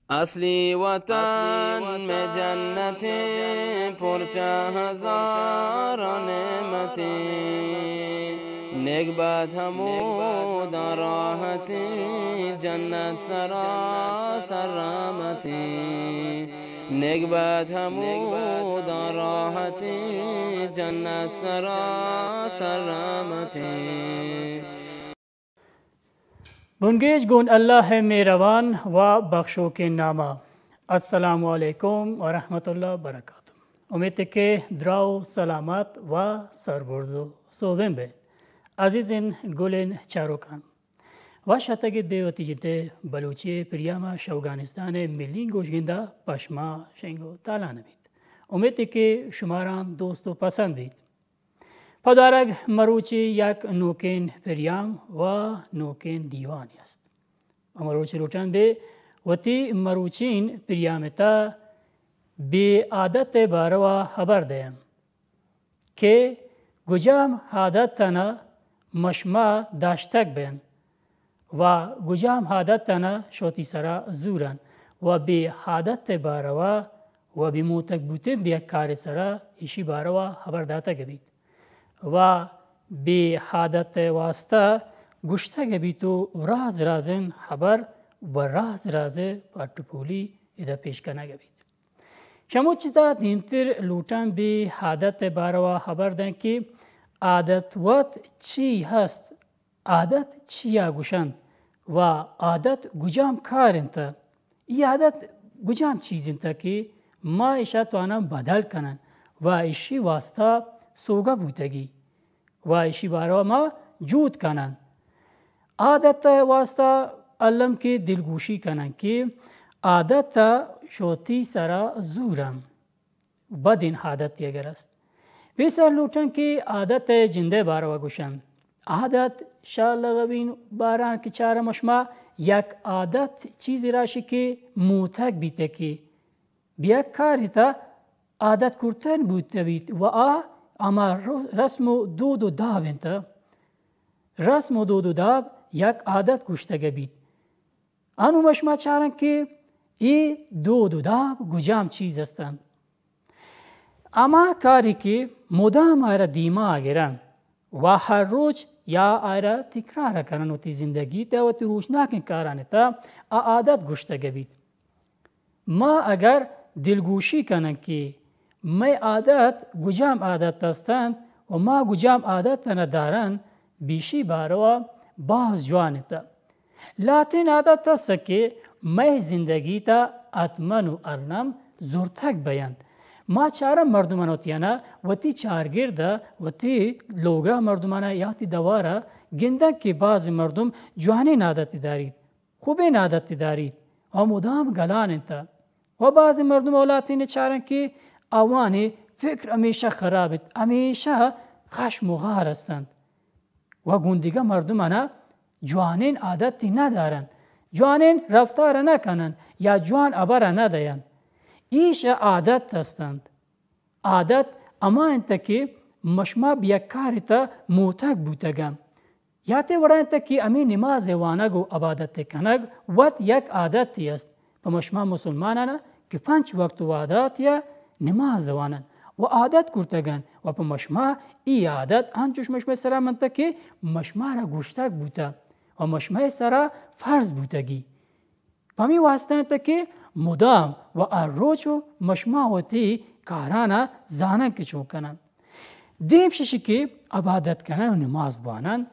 اصلی وطن میں جنتیں، پرچہ ہزار نعمتیں، نیک بد ہموداں راحتیں، جنت سراسر رحمتیں، نیک بد ہموداں راحتیں، جنت سراسر رحمتیں۔ بنگیج گون اللہ ءِ مہروان و بخشوکیں ناما۔ السلام علیکم و رحمت اللہ و برکاتہ۔ امیت کہ دراہ و سلامت و سربرز و سوبین بے۔ عزیزین گلین چاروکان، وش اتگیت بے وتی جندے بلوچی پریاما شوگانستان ملین گوشگندا پشما شنگ و تالان بیت۔ امیت کہ شماران دوست و پسند بیت۔ پدارگ مروچی یک نوکین پریام و نوکین دیوانی است۔ و مروچی لوٹن بے وتی مروچین پریام تا بے عادت باروا خبر دیم کہ گجام عادت تنا مشما داشتگ بین و گجام عادت تنا شوتی سرا زورن و بے عادت باروا و بے موتک بوتن بے یک کار سرا ایشی باروا خبر داتگ بیت و بے عادت واسطہ گوشتگ بیت و راز رازن خبر و راز راز پٹ و پولی ادا پیش کنگ بیت۔ شمو چیزا دیمتر لوٹن بے عادت باروا خبر دیں کہ عادت وت چی ہست؟ عادت چیا گوشنت و عادت گجام کار انت؟ ای عادت گجام چیز انت کہ ما ایشا توانن بدل کنن و ایشی واسطہ سوگہ بوتگی و ایشی باروا ما جود کنن؟ عادت واسطہ الم کہ دلگوشی کنن کہ عادت شوتی سرا زورن۔ بدین عادت اگر است، پیسر لوٹن کہ عادت جندے باروا گوشن۔ عادت شا لغوین باران کہ چارم شما یک عادت چیزی راشی کہ موتک بیتے کہ بیا کاری تا عادت کرتن بوت بیت و آ ہما رو-، رسم و دود و داب انت۔ رسم و دود و داب یک عادت گوشتگ بیت۔ انو ما شما چارن کہ اے دود و داب گجام چیز ہستن۔ ہما کاری کہ مدام آئرا دیما گرن و ہر روچ یا آئرا تکرار کنن وتی زندگی تا وتی روچناکیں کارانی تا آ عادت گوشتگ بیت۔ ما اگر دلگوشی کنن کہ مئے عادت گجام عادت ہستنت و ما گجام عادت انا دارن، بیشی باروا باز جوان انت۔ لہتین عادت است کہ مئے زندگی تا حتماً و الم زرتگ بینت۔ ما چارن مردمان وتی انا وتی چارگرد، وتی لوگا مردمانا یا وتی دوارا گندن کہ بعض مردم جوانین عادت داریت، خوبین عادت داریت و مدام گلان انت۔ و بعض مردم اولاتین چارن کہ آوانی فکر ہمیشہ خراب انت، ہمیشہ خشم و غار ہستنت و گون دگہ مردمانا جوانین عادتی ندارنت، جوانین رفتار نکننت یا جوان ہبر ندینت۔ ایش عادت ہستنت۔ عادت ہما انت کہ مشما بہ یک کاری تا موتک بوتگاں۔ یا تے وڑا انت کہ ہمے نماز وانگ و عبادت کنگ وت یک عادتے است۔ پہ مشما مسلمانانا کہ پنچ وقت وادات یا نماز وانن و عادت کرتگن و پہ مشما ای عادت انچوش مشمئے سرا منت کہ مشمارا گوشتگ بوتہ و مشمئے سرا فرض بوتگی۔ پمی واسطہ انت کہ مدام و ہر روچ و مشما وتی کارانا زانن کہ چون کنن۔ دیم ششی کہ عبادت کنن و نماز بوانن،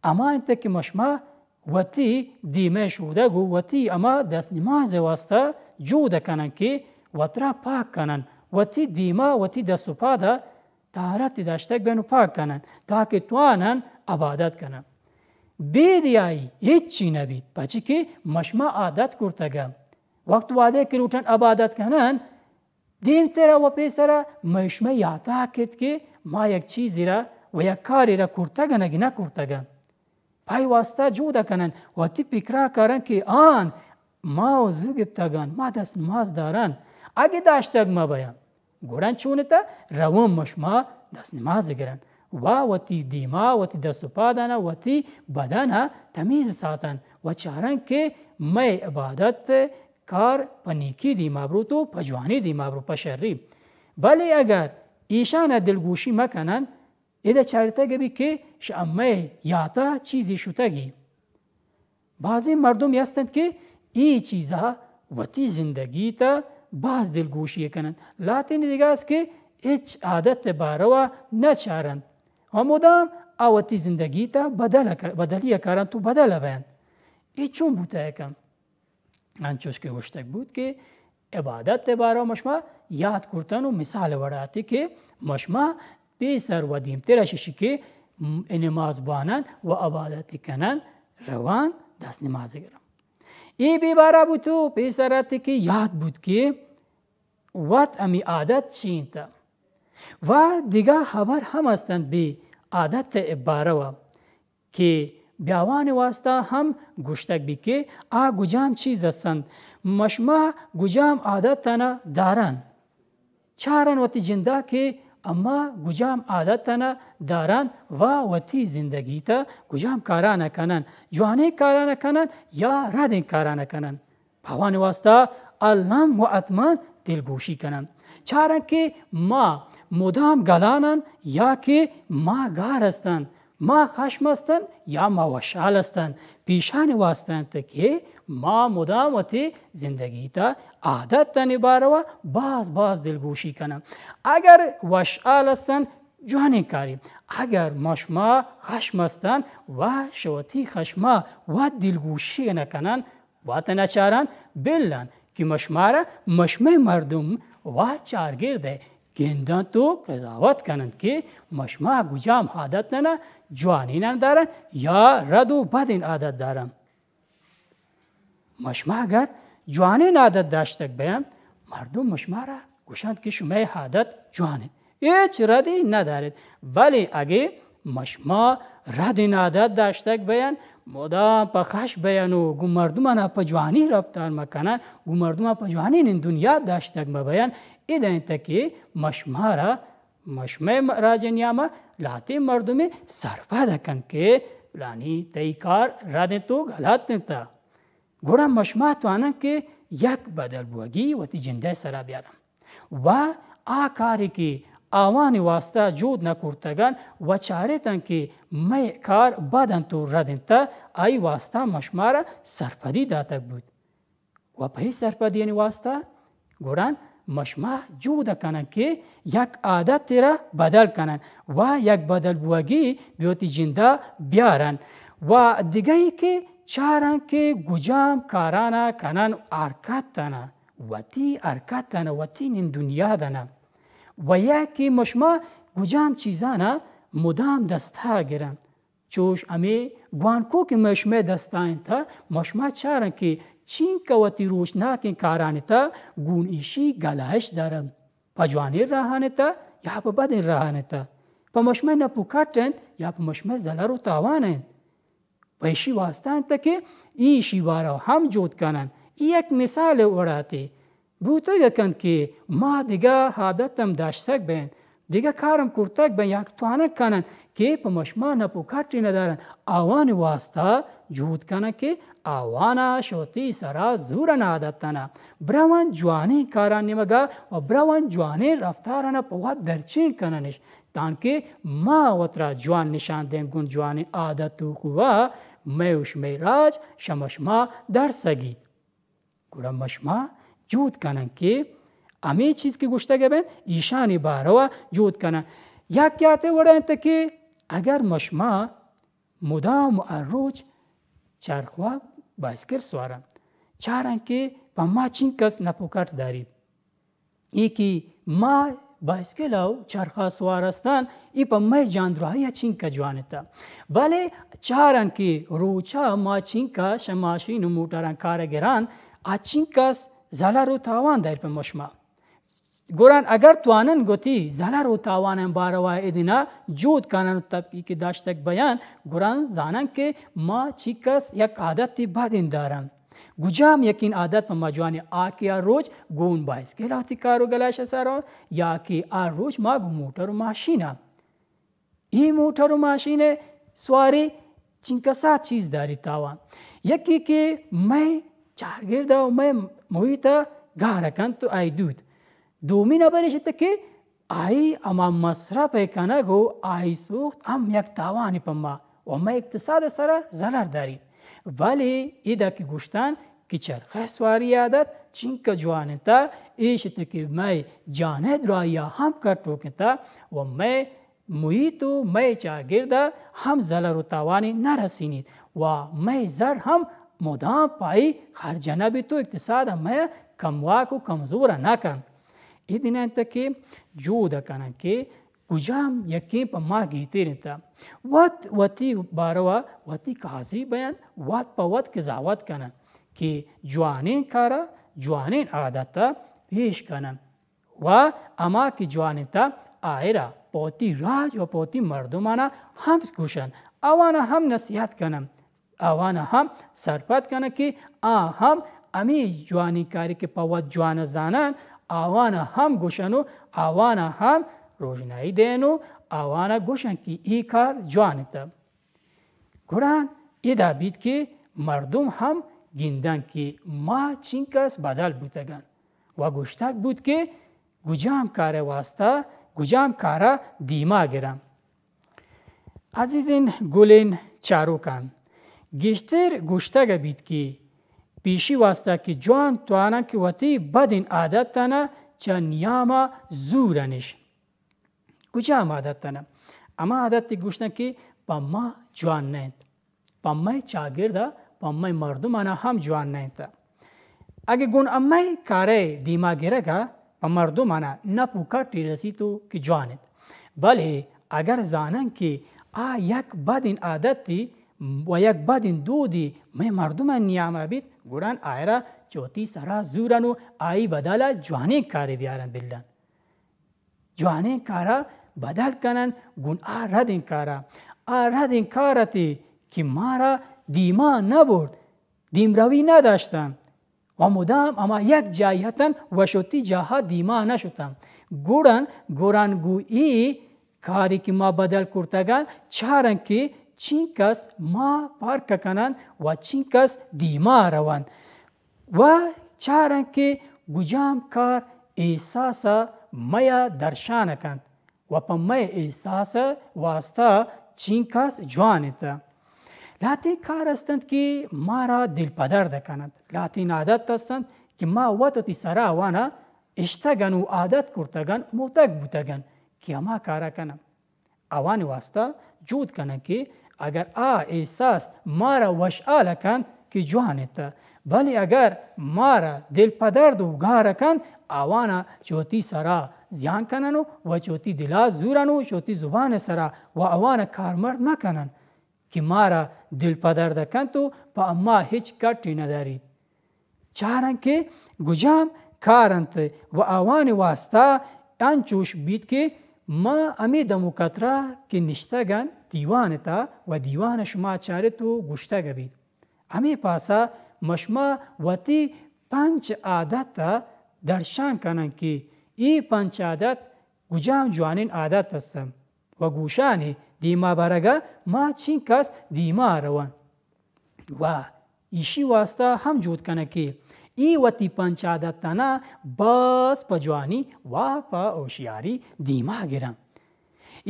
ہما انت کہ مشما وتی دیمئے شودگ و وتی ہما دست نماز واسطہ جود کنن کہ وترا پاک کنن، وتی دیما وتی دست و پادا طہارت داشتگ بین و پاک کنن تاکہ توانن عبادت کنن۔ بید آئی ہچی نبیت، پچی کہ مشما عادت کرتگا۔ وقت وعدے کہ لوٹن عبادت کنن، دیمترا و پیسرا مشمئے یاتا کت کہ ما یک چیزی را و یک کاری را کرتگن اگہ نہ کرتگن۔ پای واسطہ جودا کنن، وتی پکرا کارن کہ آن ما وضو گپتگن، ما دست نماز دارن، اگہ داشتگ مہ بیان، گڑا چونتا روان مشما دست نماز گرن و وتی دیما، وتی دست و پادانا، وتی بدنا تمیز ساتن و چارن کہ مئے عبادت کار پہ نیکی دیما بروت و پہ جوانی دیما برو، پہ شری۔ بلے اگر ایشانا دلگوشی مکنن، ادا چارتگ بی کہ شہ مئے یاتا چیزی شتگی۔ بازیں مردم ہستنت کہ اے چیزا وتی زندگی تا باز دلگوشی کننت۔ لہتیں دگہ است کہ ہچ عادت باروا نہ چارنت و مدام آ وتی زندگی تا بدل ک-، بدلی کننت و بدل بینت۔ اے چون بوتہ کنت؟ انچوش کہ گوشتگ بوت کہ عبادت ء بارو مشما یات کرتن و مثال وڑاتی کہ مشما پیسر و دیمتر ششی کہ م-، نماز بوانن و عبادت کنن، روان دست نماز گرن۔ ای بی بارا بوت و پیسر آتی کہ یات بوت کہ وت امی عادت چینتا و دگہ خبر ہم استنت بی عادت ء باروا کہ بیاوان واسطہ ہم گوشتگ بی کہ آ گجام چیز ہستنت، مشما گجام عادتانا دارن، چارن وتی جندا کہ اما گجام عادتانا دارن و وتی زندگی تا گجام کارانا کنن، جوانیں کارانا کنن یا ردیں کارانا کنن۔ پہ آوانی واسطہ الم و اتمن دلگوشی کنن۔ چارن کہ ما مدام گلانن یا کہ ما گار ہستن، ما خشم ہستن یا ما وشحال ہستن۔ پیشانی واسطہ انت کہ ما مدام وتی زندگی تا عادتانی باروا باز باز دلگوشی کنن۔ اگر وشحال ہستن، جوانیں کاری۔ اگر مشما خشم ہستن و شہ وتی خشما و دلگوشی نکنن، وت نچارن بلن کہ مشمارا مشمئے مردم و چارگرد ء گندنت و قضاوت کننت کہ مشما گجام عادتانا جوانینان دارن یا رد و بدین عادت دارن۔ مشما اگر جوانین عادت داشتگ بیان، مردم مشمارا گوشنت کہ شمئے عادت جوان انت، ہچ ردی نداریت۔ ولی اگہ مشما ردین عادت داشتگ بیان، مدام پہ خش بیان و گوں مردمانا پہ جوانی رفتار مکنن، گوں مردمان پہ جوانی نندون یات داشتگ مبیان، ادا انت کہ مشمارا مشمئے راج نیاما لہتیں مردمے سرپد کنت کہ پلانی تئی کار رد انت و غلط انت۔ گڑا مشما توانن کہ یک بدل بوگی وتی جندئے سرا بیارن و آ کارے کہ آوانی واسطہ جہد نہ کرتگن و چاریتن کہ مئے کار بد انت و رد انت، آئی واسطہ مشمارا سرپدی داتگ بوت و پہ اے سرپدیانی واسطہ گڑا مشما جہد کنن کہ یک عادتے را بدل کنن و یک بدل بوگی بہ وتی جندا بیارن و دگہ ای کہ چارن کہ گجام کارانا کنن، حرکتانا، وتی حرکتانا، وتی نندون یادانا و یا کہ مشما گجام چیزانا مدام دستا گرن۔ چوش ہمے گوانکو کہ مشمئے دستا انت، مشما چارن کہ چینکہ وتی روچناکیں کارانی تہ گون ایشی گلائش دارن، پہ جوانیں راہانی تہ یا پہ بدیں راہانی تہ، پہ مشمئے نپ و کٹ انت یا پہ مشمئے زلر و تاوان انت۔ پہ ایشی واسطہ انت کہ ایشی بارا ہم جہد کنن۔ ای یک مثال وڑاتے۔ بوتگ کنت کہ ما دگہ عادت ہم داشتگ بین، دگہ کار ہم کرتگ بین، یا کہ توانگ کنن کہ پہ مشما نپ و کٹی ندارن، آوانی واسطہ جہد کنن کہ آوانا شہ وتی سرا زورن عادتانا، برون جوانیں کاران نیمگا و برون جوانیں رفتارانا پہ وت درچین کننش، تانکہ ما وترا جوان نشان دین گون جوانیں عادت و قوہ مئے و شمئے راج شہ مشما درسگیت۔ گڑا مشما جہد کنن کہ ہمے چیز کہ گوشتگ بنت، ایشانی باروا جہد کنن۔ یک یاتے وڑا انت کہ اگر مشما مدام ہر روچ چرخوا بائسکل سوارن، چارن کہ پہ ما چینکس نپ و کٹ داریت۔ ای کہ ما بائسکل و چرخا سوار ہستن، ای پہ مئے جاندراہی ء چینکہ جوان انت۔ بلے چارن کہ روچا ما چینکہ شہ ماشین و موٹران کار گران، آ چینکس زلر و تاوان داریت پہ مشما۔ گڑان اگر توانن گوتی زلر و تاوانان باروا ادنا جہد کنن و تحقیق داشتگ بیان، گڑان زانن کہ ما چینکس یک عادتی بدین دارن۔ گجام یکین عادت پہ ما جوانی آ کہ ہر روچ گون بائسکل وتی کار و گلائش سر اون، یا کہ ہر روچ ما گون موٹر و ماشین ء۔ ای موٹر و ماشین سواری چنکسا چیز داری تاوان۔ یکی کہ مئے چاگرد ءَ و مئے محیط ءَ گار کنت و آئی دوت۔ دومی نبر ایش انت کہ آئی ہما مصرف ءِ کنگ و آئی سوخت ہم یک تاوانے پہ ما و مئے اقتصاد ءِ سرا ضرر داریت۔ بلے ادا کہ گوشتن کہ چرخ ءِ سواری عادت چنکہ جوان انت، ایش انت کہ مئے جان ءِ دراہی ءَ ہم کٹوک انت و مئے محیط و مئے چاگرد ءَ ہم ضرر و تاوانے نہ رسینیت و مئے زر ہم مدام پہ آئی خرچ نہ بیت و اقتصاد ءَ مئے کمواک و کمزور نہ کنت۔ اے دین انت کہ جہد کنن کہ کجام یکیں پہ ما گہتر انت۔ وت وتی باروا وتی قاضی بین، وت پہ وت قضاوت کنن کہ جوانیں کارا، جوانیں عادتا پیش کنن و ہما کہ جوان انت آئرا پہ وتی راج و پہ وتی مردمانا ہم گوشن، آوانا ہم نصیحت کنن۔ آوان ہم سرپد کنن کہ آ ہم ہمے جوانیں کارے کہ پہ وت جوان زانن، آوان ہم گوشن و آوان ہم روژنائی دین و آوان گوشن کہ اے کار جوان انت۔ گڑا ادا بیت کہ مردم ہم گندن کہ ما چنکس بدل بوتگن و گوشتگ بوت کہ گجام کار واسطہ گجام کارا دیما گرن۔ عزیزین گلین چاروکان، گیشتر گوشتگ بیت کہ پیشی واسطہ کہ جوان توانن کہ وتی بدین عادتانا چہ نیاما زورنش۔ کجام عادتانا؟ ہما عادت گوشتن کہ پہ ما جوان نہ انت، پہ مئے چاگردا، پہ مئے مردمانا ہم جوان نہ انت۔ اگہ گون امئے کارئے دیما گرگا پہ مردمانا نپ و کٹی رسیت و کہ جوان انت، بلے اگر زانن کہ آ یک بدین عادتی و یک بدین دودی مئے مردمانی نیاما بیت، گڑان آئرا چہ وتی سرا زورن و آئی بدلا جوانیں کارے بیارن بلن۔ جوانیں کارا بدل کنن گون آ ردیں کارا۔ آ ردیں کار اتی کہ مارا دیما نہ برد، دیمروی نہ داشتن و مدام ہما یک جاہی اتن و شتی جاہا دیما نہ شتن۔ گڑن گوران گو ای کاری کہ ما بدل کرتگن چارن کہ چینکس ما پرک کنن و چینکس دیما رون۔ و چارن کہ گجام کار احساس ء میا درشان کنت و پہ مئے احساس ء واسطہ چینکس جوان انت۔ لہتیں کار ہستنت کہ مارا دل پدرد کننت، لہتیں عادت ہستنت کہ ما وت وتی سرا آوانا اشتگن و عادت کرتگن، موتک بوتگن کہ ہما کارا کنن۔ آوانی واسطہ جہد کنن کہ اگر آ احساس مارا وشحال کنت کہ جوان انت، بلے اگر مارا دل پدرد و گار کنت، آوانا چہ وتی سرا زیان کنن و چہ وتی دلا زورن و چہ وتی زبان سرا و آوانا کارمرد مکنن کہ مارا دل پدرد کنت و پہ اما ہچ کٹی نداریت۔ چارن کہ گجام کار انت و آوانی واسطہ انچوش بیت کہ ما ہمے دموکا ترا کہ نشتگن دیوان تا و دیوان شما چارت و گوشتگ بیت۔ ہمے پاسا مشما وتی پنچ عادت درشان کنن کہ ای پنچ عادت گجام جوانین عادت ہستن و گوشانی دیما برگا ما چینکس دیما روان۔ و ایشی واسطہ ہم جہد کنن کہ ای وتی پنچ عادتانا باز پہ جوانی و پہ ہوشیاری دیما گرن۔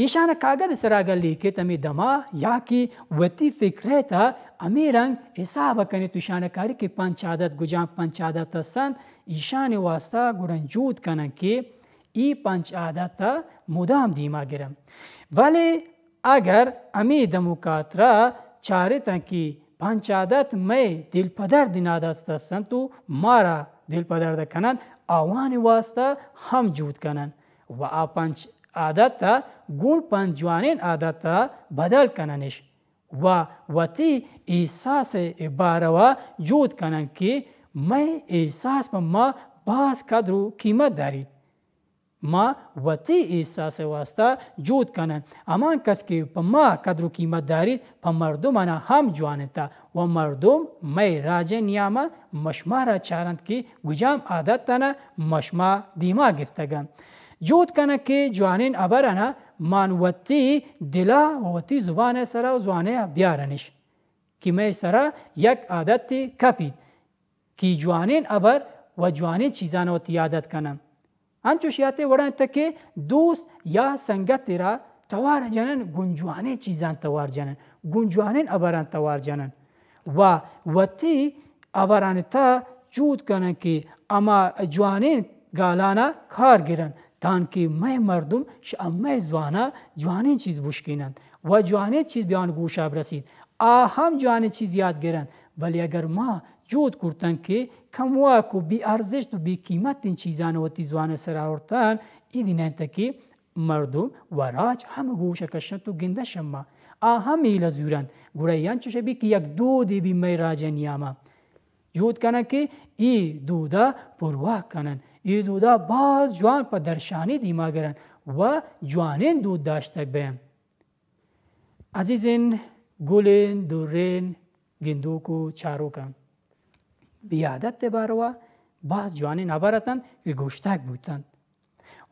ایشان کاگد سرا اگر لیکت ہمے دما یا کہ وتی فکرے تا ہمے رنگ حساب کنیت و ایشان کاری کہ پنچ عادت گجام پنچ عادت ہستن، ایشان واسطہ گڑن جہد کنن کہ ای پنچ عادت مدام دیما گرن۔ بلے اگر ہمے دموکا ترا چارتن کہ پنچ عادت مئے دل پدردین عادت ہستنت و مارا دل پدرد کننت، آوانی واسطہ ہم جہد کنن و آ پنچ عادت گون پنچ جوانین عادت بدل کننش و وتی احساس باروا جہد کنن کہ مئے احساس پہ ما باز قدر و قیمت داریت۔ ما وتی احساس ء واسطہ جہد کنن۔ ہمان کس کہ پہ ما قدر و قیمت داریت، پہ مردمانا ہم جوان انت و مردم مئے راج ء نیاما مشمارا چارنت کہ گجام عادتانا مشما دیما گپتگ انت۔ جہد کنن کہ جوانین ہبرانا مان وتی دلا و وتی زبان ء سرا و زبان ء بیارنش کہ مئے سرا یک عادتے کپیت۔ کہ جوانیں ہبر و جوانیں چیزان وتی عادت کنن۔ انچوش یاتے وڑا انت کہ دوست یا سنگت را توار جنن، گون جوانیں چیزان توار جنن، گون جوانیں ہبران توار جنن و وتی ہبران تا جود کنن کہ ہما جوانیں گالانا کار گرن، تانکہ مئے مردم شہ مئے زوانا جوانیں چیز بشکیننت و جوانیں چیز بیان گوشا برسیت، آ ہم جوانیں چیز یاد گرنت۔ بلے اگر ما جود کرتن کہ کمواک و بے ارزشت و بے قیمتیں چیزان وتی زوان سرا آورتن، ایدی نہ انت کہ مردم و راج ہم گوش کشنت و گندش ہما۔ آ ہم ایل زورنت۔ گڑا اے انچوش بی کہ یک دودے بی مئے راج نیاما۔ جود کنن کہ اے دودا پرواہ کنن۔ اے دودا باز جوان پہ درشانی دیما گرن و جوانیں دود داشتگ بین۔ عزیزین، گلین، درین، گندوک و چاروکان۔ بی عادت باروا باز جوانیں ہبر اتنت کہ گوشتگ بوتنت۔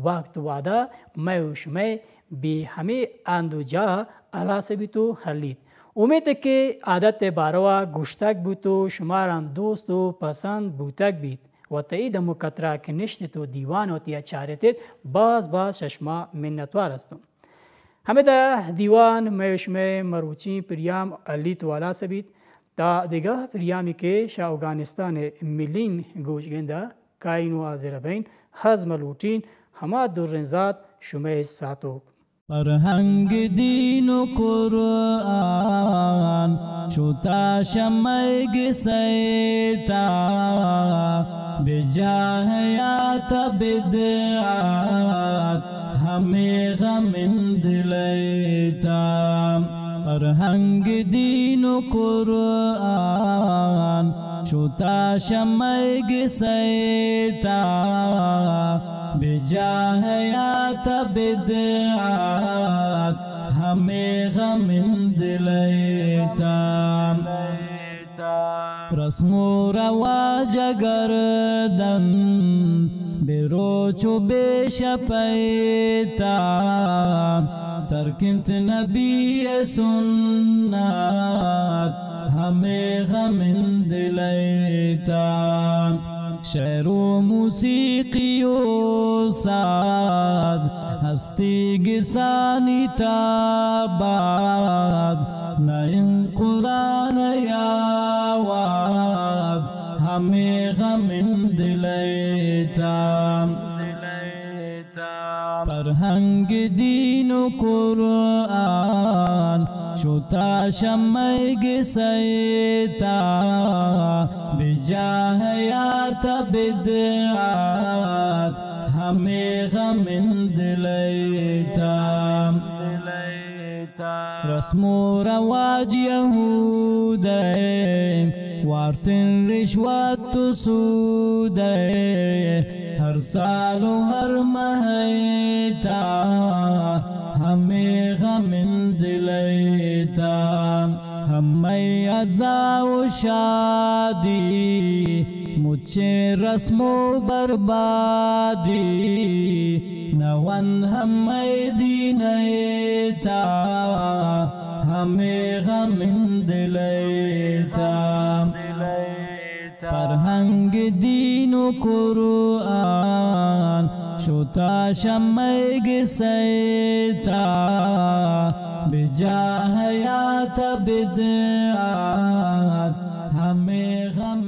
وقت وعدہ مئے و شمئے بی ہمے ہند و جاہ ہلاس بیت و ہلیت۔ امیت کہ عادت باروا گوشتگ بوت و شماران دوست و پسند بوتگ بیت و تئی دم و کترا کہ نشتت و دیوان وتیا چارتت، باز باز شہ شما منتوار ہستوں۔ ہمدا دیوان مئے و شمئے مروچیں پریام ہلیت و ہلاس بیت۔ تا دگہ پریامی کہ شہ اوگانستان ملین گوش گندا کائین و حاضر بین، ہز ملوٹین ہما درین ذات شمئے ساتوک۔ فرہنگ، دین و قرآن شتا شہ مئے گسئے تا، بجاہ حیات بدعات ہمے غمین دلئے تا۔ فرہنگ، دین و قرآن شتا شہ مئے گسئے تا، بجاہ حیات بدعات ہمے غمین دلئے تا۔ رسم و رواج گردن بہ روچ و بہ شپئے تا، ترک انت نبی سنت ہمے غمین دلئے تا۔ شعر و موسیقی و ساز ہستی گسانی تا باز، نہ انت قرآن ءِ آواز ہمے غمین دلئے تا۔ فرہنگ، دین و قرآن شتا شہ مئے گسئے تا، بجاہ حیات بدعات ہمے غمین دلئے تا۔ رسم و رواج یہودئے، وارتن رشوت و سودئے، ہر سال و ہر مہئے تا ہمے غمین دلئے تا۔ ہمے عزا و شادی، مچیں رسم و بربادی، نہ انت ہمے دینئے تا ہمے غمین دلئے تا۔ فرہنگ، دین و قرآن شتا شہ مئے گسئے تا، بجاہ حیات بدعات ہمے غم